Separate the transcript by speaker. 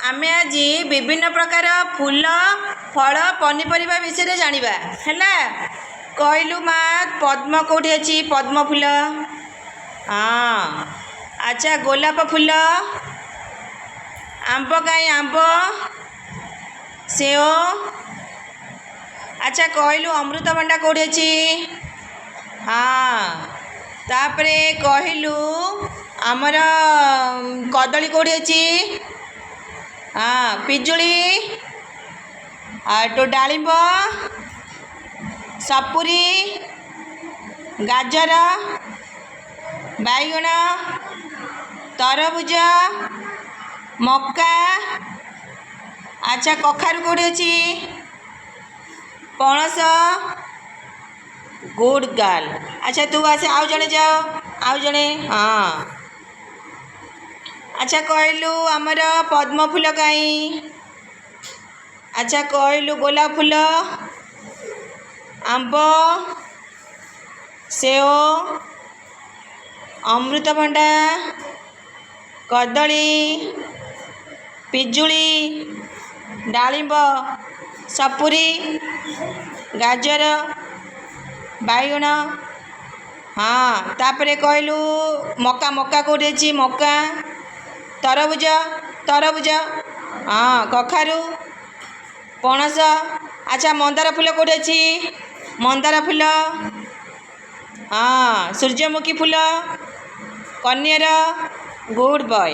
Speaker 1: ଆମେ ଆଜି ବିଭିନ୍ନ ପ୍ରକାର ଫୁଲ, ଫଳ, ପନିପରିବା ବିଷୟରେ ଜାଣିବା। ହେଲା, କହିଲୁ ମା, ପଦ୍ମ କେଉଁଠି ଅଛି? ପଦ୍ମ ଫୁଲ। ହଁ, ଆଚ୍ଛା, ଗୋଲାପ ଫୁଲ। ଆମ୍ବ କାଇଁ? ଆମ୍ବ, ସେଓ। ଆଚ୍ଛା, କହିଲୁ, ଅମୃତଭଣ୍ଡା କେଉଁଠି ଅଛି? ହଁ, ତାପରେ କହିଲୁ, ଆମର କଦଳୀ କେଉଁଠି ଅଛି? ହଁ, ପିଜୁଳି ଆଉ ଡାଳିମ୍ବ, ସପୁରୀ, ଗାଜର, ବାଇଗଣ, ତରଭୁଜ, ମକା। ଆଚ୍ଛା, କଖାରୁ କେଉଁଠି ଅଛି? ପଣସ। Good girl. ଆଚ୍ଛା, ତୁ ଆସେ, ଆଉ ଜଣେ ଯାଅ, ଆଉ ଜଣେ। ହଁ, ଆଚ୍ଛା, କହିଲୁ, ଆମର ପଦ୍ମ ଫୁଲ କାହିଁ? ଆଚ୍ଛା, କହିଲୁ, ଗୋଲାପ ଫୁଲ, ଆମ୍ବ, ସେଓ, ଅମୃତଭଣ୍ଡା, କଦଳୀ, ପିଜୁଳି, ଡାଳିମ୍ବ, ସପୁରୀ, ଗାଜର, ବାଇଗଣ। ହଁ, ତାପରେ କହିଲୁ, ମକା, ମକା କେଉଁଠି ଅଛି? ମକା, ତରଭୁଜ, ତରଭୁଜ। ହଁ, କଖାରୁ, ପଣସ। ଆଚ୍ଛା, ମନ୍ଦାର ଫୁଲ କେଉଁଠି ଅଛି? ମନ୍ଦାର ଫୁଲ। ହଁ, ସୂର୍ଯ୍ୟମୁଖୀ ଫୁଲ, କନିଅର। Good boy.